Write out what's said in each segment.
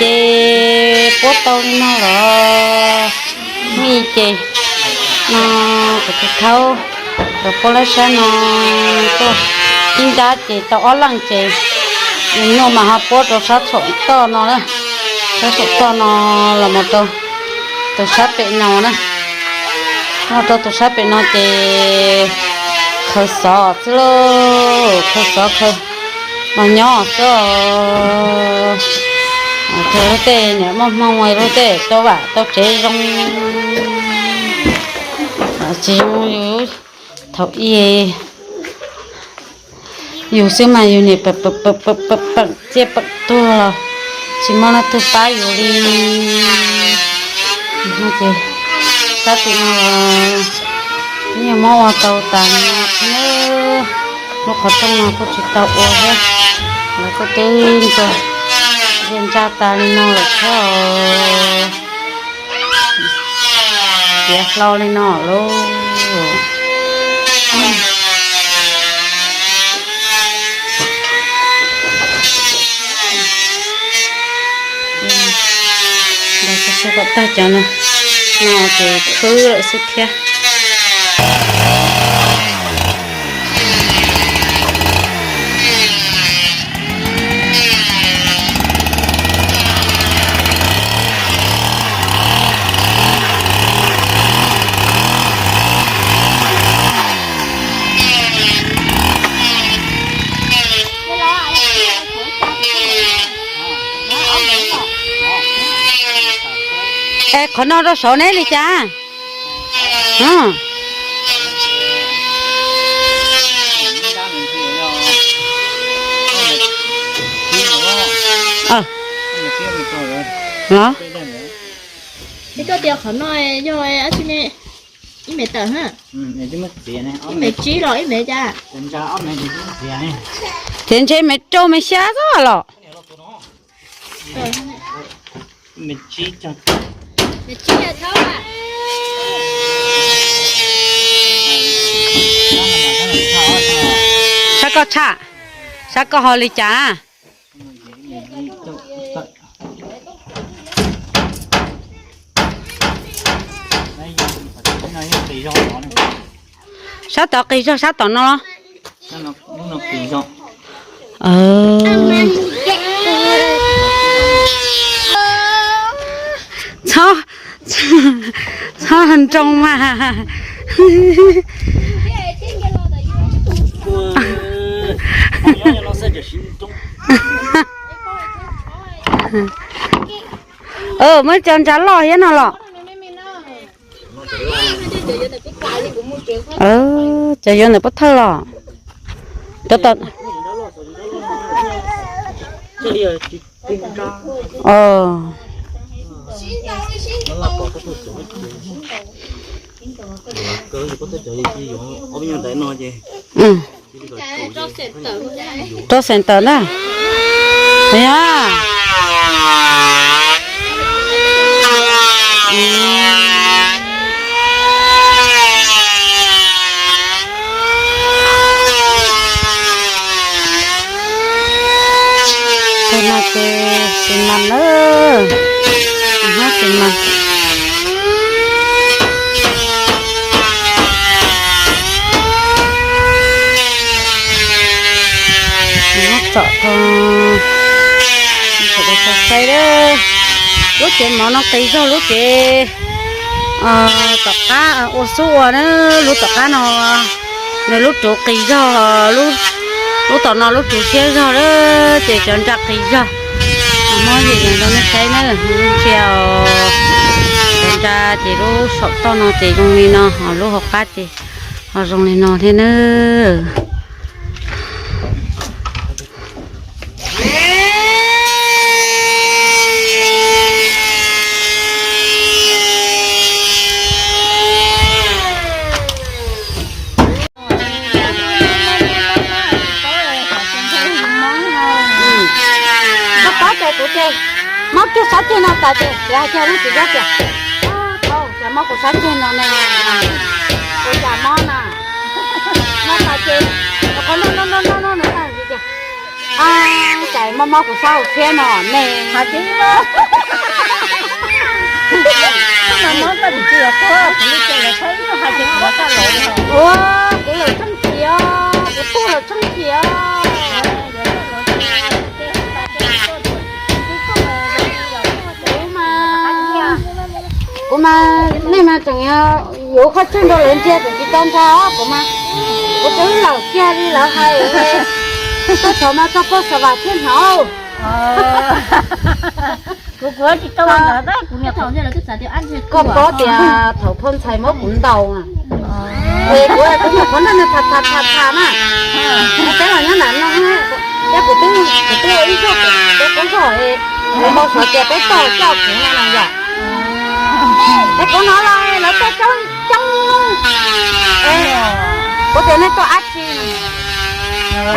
Ces puab tau li no los hnub i ces no kuv tus thaub los puab lawv sab no tuaj ib nrab ces tau ob leej ces nws nyuaj mas ho puab rau sab txhaum toj no na, sab txhaum toj no los mus rau tus sab pem no na, los rau tus sab pem no ces khaws xov xwb lauj, khaws xov khaws los nyob xwb. Khaws lub tej niam muaj hmoo lub tej tau vam tau tsev zoo, tsis zoo yus thaum i yus xwb mas yus niam peem txiaj peem tuag los tsis muaj leej twg pab yus li. Ces sab tim no los yeej muab ua tau tas li no thiab, lub qhov rooj no kuj tsis tau ua thiab, lawv kuj twb ntsa, ntsa tas li no lawm thiab os. Tiav hlo li no lauj. Ntawd tag cov no, no ces khwb lawm xwb thiab. Es qhov no rau saud ne li cas? Los, koj tias qhov no yog ib me tawm, ib me tsib los ib me cas? Ces ntshe me rau me xya xwb los. Sab koj tshaj, sab koj ho li cas? Sab tod qis zog sab tom no los? Txhob, txhob nroo mas. Muab cov ntsa loj thiab no los? Cov yuav ntawm pov thawj los? Rau center na. Yog. Tus no ces xi mas na, xi mas. Muab tsom tau, tsom tau saib lawm. Lub tsev mov no qis zog lub tsev tom qab ua xub ua na, lub tom qab no nws lub ruv qis zog, lub tom no lub ruv siab zog lawm ces cov ntsa qis zog. Muab yam rau nej saib na, ntsia os. Cov ntsa ces lub saum toj no ces zoo li no, ho lub hauv qab ces ho zoo li no thiab na. Koj pab cov kuv ces, muab kiag sab ceg no tas ces kuv hais kiag leej txiv Zab tias, tau, cas muab kuv sab ceg no ne, kuv cas mob na, mob tas ces, qhov no no no no no no tas ces. Ab, cas mob mob kuv sab hauv thiab no ne. Hais tias mob koj tus txiv los koj, kuv li ces lawv txhob ib tug hais tias kuv sab hauv. Ua, kuv lawm tseeb tiag, kuv tuag lawm tseeb tiag. Kuv mas, kuv mas, nej mas tseem yuav qhov tswj nrog lawv ntsia tseem tsis tau ntshai os, kuv mas, kuv twb lawm kiag li lawv hais, txoj thov mas txoj poj xa vam thiab hnov. Kuv kuv tsis tau ntawd, kuv niam thaum ntej lawv twb xav tias ab ntshe koj paub tias thaum phoj ntxhais muab kuv ntaus na, es kuv kuv nyuam qhuav nrog nws tham tham tham tham na, peb los nyob nram no, thiab kuv twb kuv twb ua ib zaug peb qub zog es kuv npau suav tias peb tog coj kuv no na yom. Es kuv hnov los lawv tuaj coob coob, kuv tias nej tuaj dab tsi,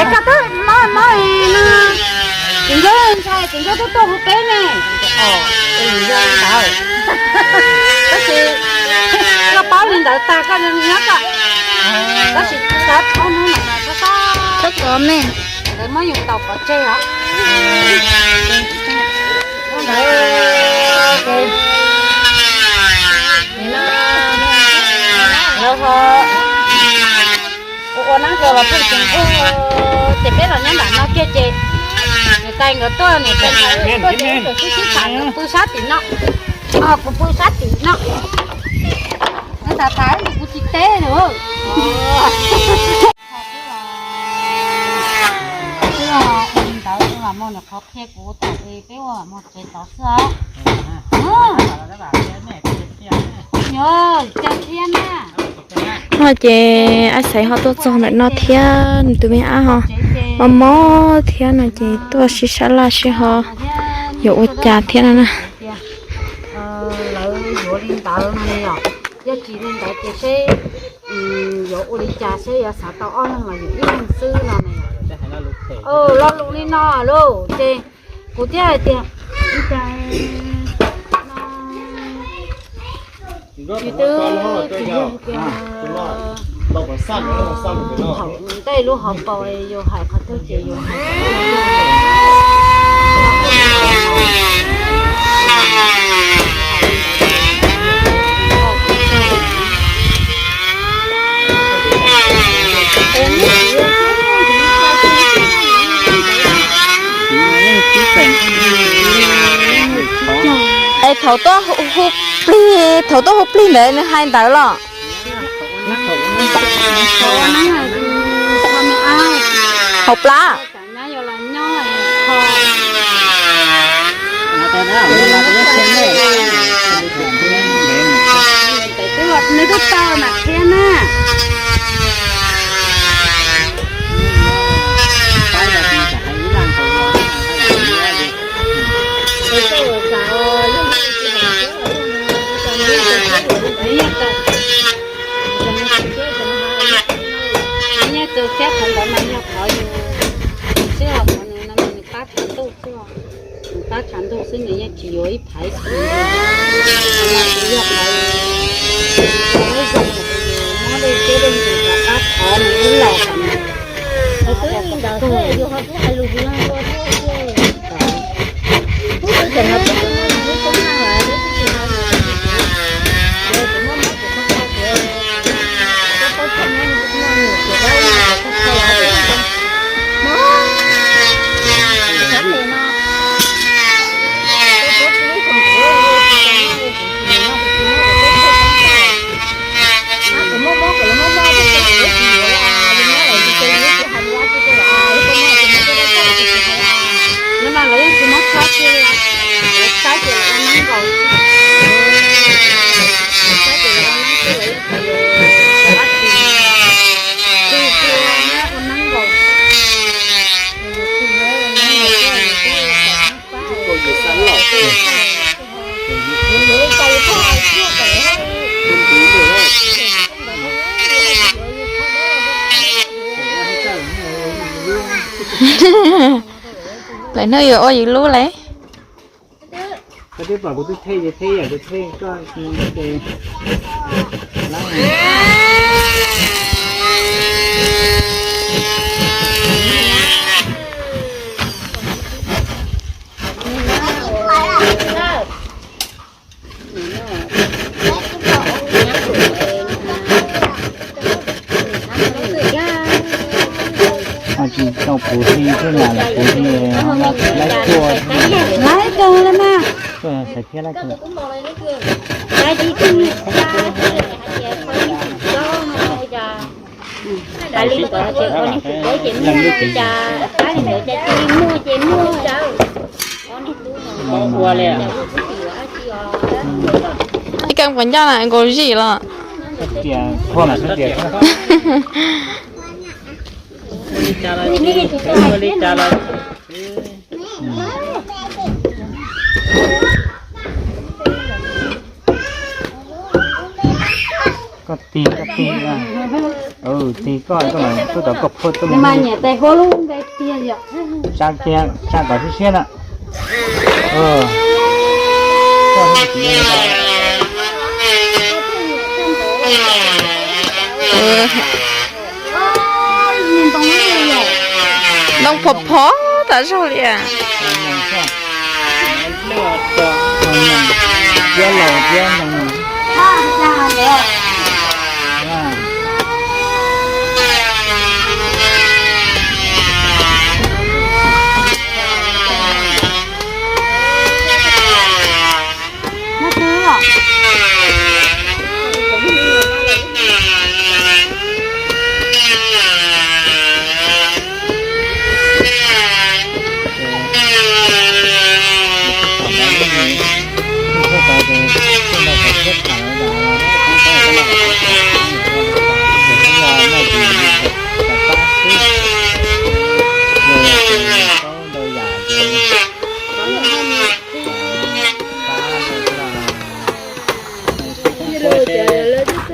es koj twb mob mob no, tsis nco ntshai, tsis nco tuaj tuaj hu peb ne. Tab sis koj paub li ntawd tag koj nyob koj, tab sis xav thaum hnub no mas txhob txhob, lawv muab yus ntaus pov tseg os. Lawv ho ua ua nab zos los pheej tseem ua, ces peb los nyob nram no kiag ces niam tais nkawd tuaj, niam tais nkawd tuaj ces ib tug sib sib tham nkawd pw sab tim no, kuv pw sab tim no. Nws tham tham kuv tsis teb lawm. Ua li ntawd los muaj nws qhov qhia kuv tham es peb ua muag tsev tod xwb os. Nyob ces ab xaiv ho tuaj txog ntawm no thiab, nws tus me ab ho mob mob thiab no ces tuaj sib sab laj sib ho yuav ua cas thiab no na. Lawv yuav li ntawd no ne yom, yog tsis li ntawd ces seb yuav ua li cas, seb yuav xav tau ob leeg los yus ib leeg xwb no ne. Lo lus li no lauj, ces kuv thiaj hais tias, tsis twb tsis yog tias thaum ntej lub hauv paus yus hais qhov twg ces yus hais Es thaum tuaj hu plig, thaum tuaj hu plig ntawd nws hais ntawd los? Hauv plab. Nws twb tau mas thiab na. Nyob tus thiab qhov ntawd mas yog qhov yus sib ho qhov nws no mas nws pab tshav ntuj xwb, nws pab tshav ntuj xwb, nws yeej tsis yuav ib phaiv xwb. Qhov no kuv yog qhov zoo, mob dej siab dej ntsws, qhov pab qhov nws ib los qhov no. Twb li ntawd xwb yus ho twb hais lus tsis zoo dua thiab. Nyob mas lawv yeej tsis muab txhab kiag li, lawv saib ces lawv ua neeb nkaus xwb. Lawv saib ces lawv ua neeb xwb, lawv yeej tsis ua dab tsi. Tus tus nyob ua neeb nkaus xwb. Lawv hnub yuav ua yus lub lauj. Koj twb pom kuv twb thej ces thej yam kuv thej koj ces lawm. Lawv tug lawm mas. Tug sawv thiab lawm tug. Ib keeb puas ncaj na nkaus zim los. Koj tig, koj tig, tig koj, koj mam tub tau koj phua tuaj. Mas nyiam tes hua lub npe tiag yom. Tsa kiag, tsa kom siab siab na. Ntoo phov phov tas zog li.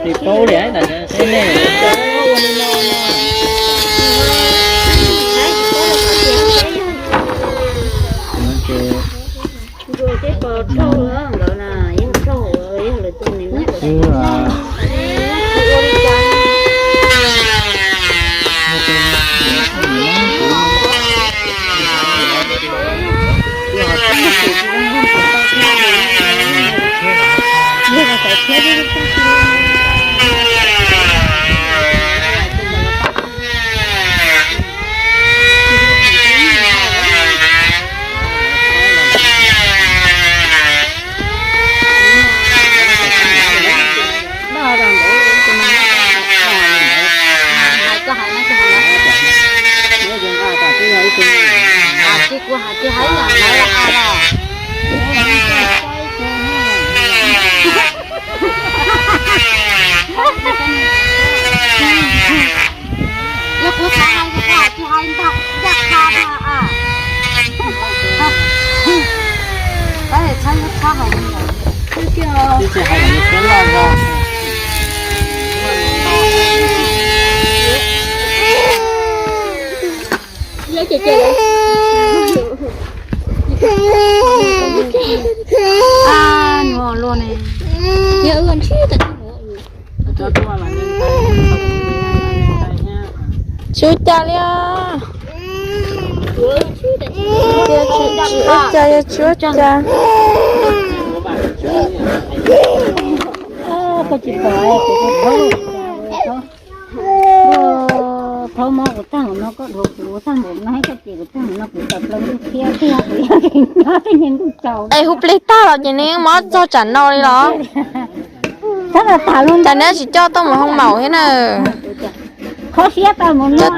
Tsis paub li na, seb nej. Kuv hais tsis hais yam ntawd los. Yog kuv xav hais kuv hais tsis hais ntag, ncaj qha ntag. Tab txhob txhob hais li ntawd. Nuav luaj ne. Tsis ua cas li os. Tsis ua cas, yog tsis ua cas. Thaum mob kuv tag no koj dhuav kuv tag npaum no, koj ces kuv tag npaum no kuv tawm plaws ntuj thiab thiab kuv yog nyob tej niag ntuj tsaus. Es hu plig tag los ces nws mob txog tsam no li los? Tsam neb tsis coj tuaj mus hoo maum thiab na. Kho siab tau mus no.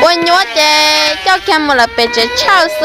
Ua nyuab ces coj kiag mus lawv pem tsev tshawj xwb.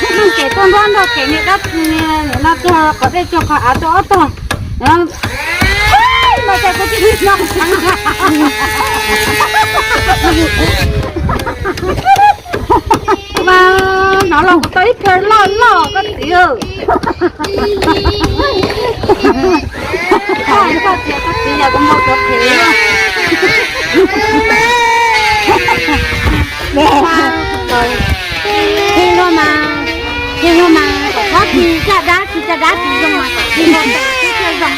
Noj kev tuaj nrog nrog kev niam dab tsi no tuag qhov dej tuag qhov av tuag ob tog. Mas cas kuv tsis noj. Mas hnov los kuv tau ib phaw loj loj koj txiv. Koj txiv, koj txiv yog kuv muaj kuv phem. Heev luaj mas, heev luaj mas kom txhob tsis caj dab, tsis caj dab tsis zoo mas kom tsis zoo, tsis zoo.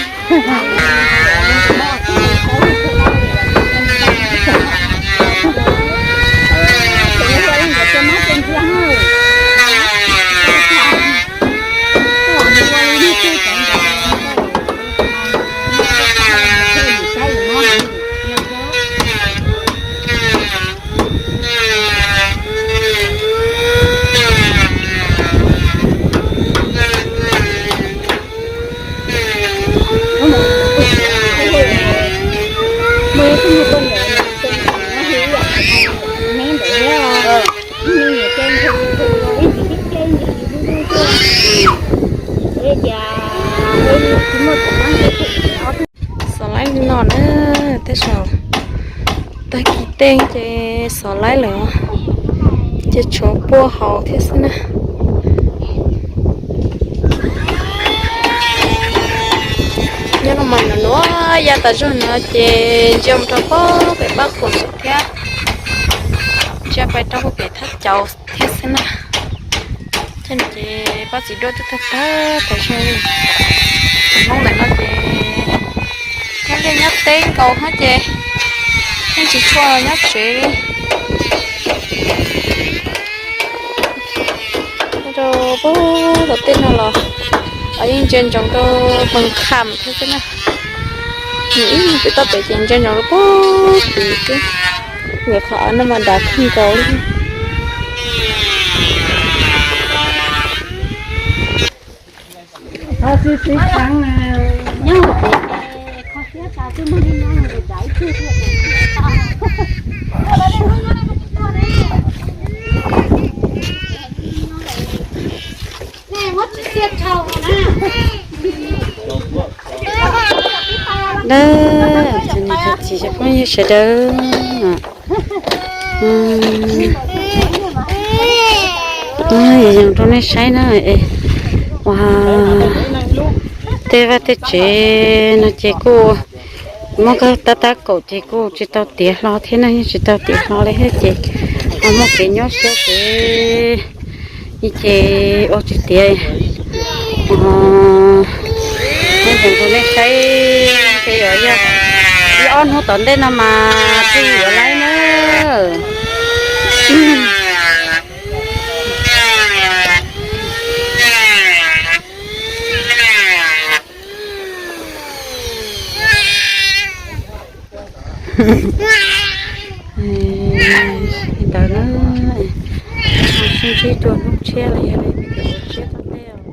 Xov laib no na, tej zaum tag kis tej ces xov laib lawm, ces tshuav puag hauv thiab xwb na. Nyob no mas nws nuav ya tas zog no ces ntsia mus rau pem pab qhuam thiab, ntsia pais rau pem thaj cauv thiab xwb na. Ces pab txiv duaj twb tag tag tas zog li. Tus Hmoob ntawm no ces nyob liaj nyob teb nkaus hab ces yeej tsis tshua nyob tsev li. Rau puag tom tej no los yeej ntsia ntsoov rau Moos Kham thiab xwb na. Nws ib toj pem ces ntsia ntsoov rau puag tid xwb. Nkawd qhov av no mas dav kawg nkaus li. Dab tsi cov phooj ywg sawv daws, yoog rau nej saib na, ua tej vaj tej tsev no ces kuj muab tab tab kaum ces kuj tsis tau tiav hlo thiab na, yeej tsis tau tiav hlo li thiab ces muaj kev nyuaj siab ces ces ua tsis tiav. Nyob zoo rau nej saib, ces yog ib ob hnub tom ntej no mas thiaj yuav laib na. Li ntawd na, sib ntsib dua hnub tshiab los yog li tshiab tom ntej.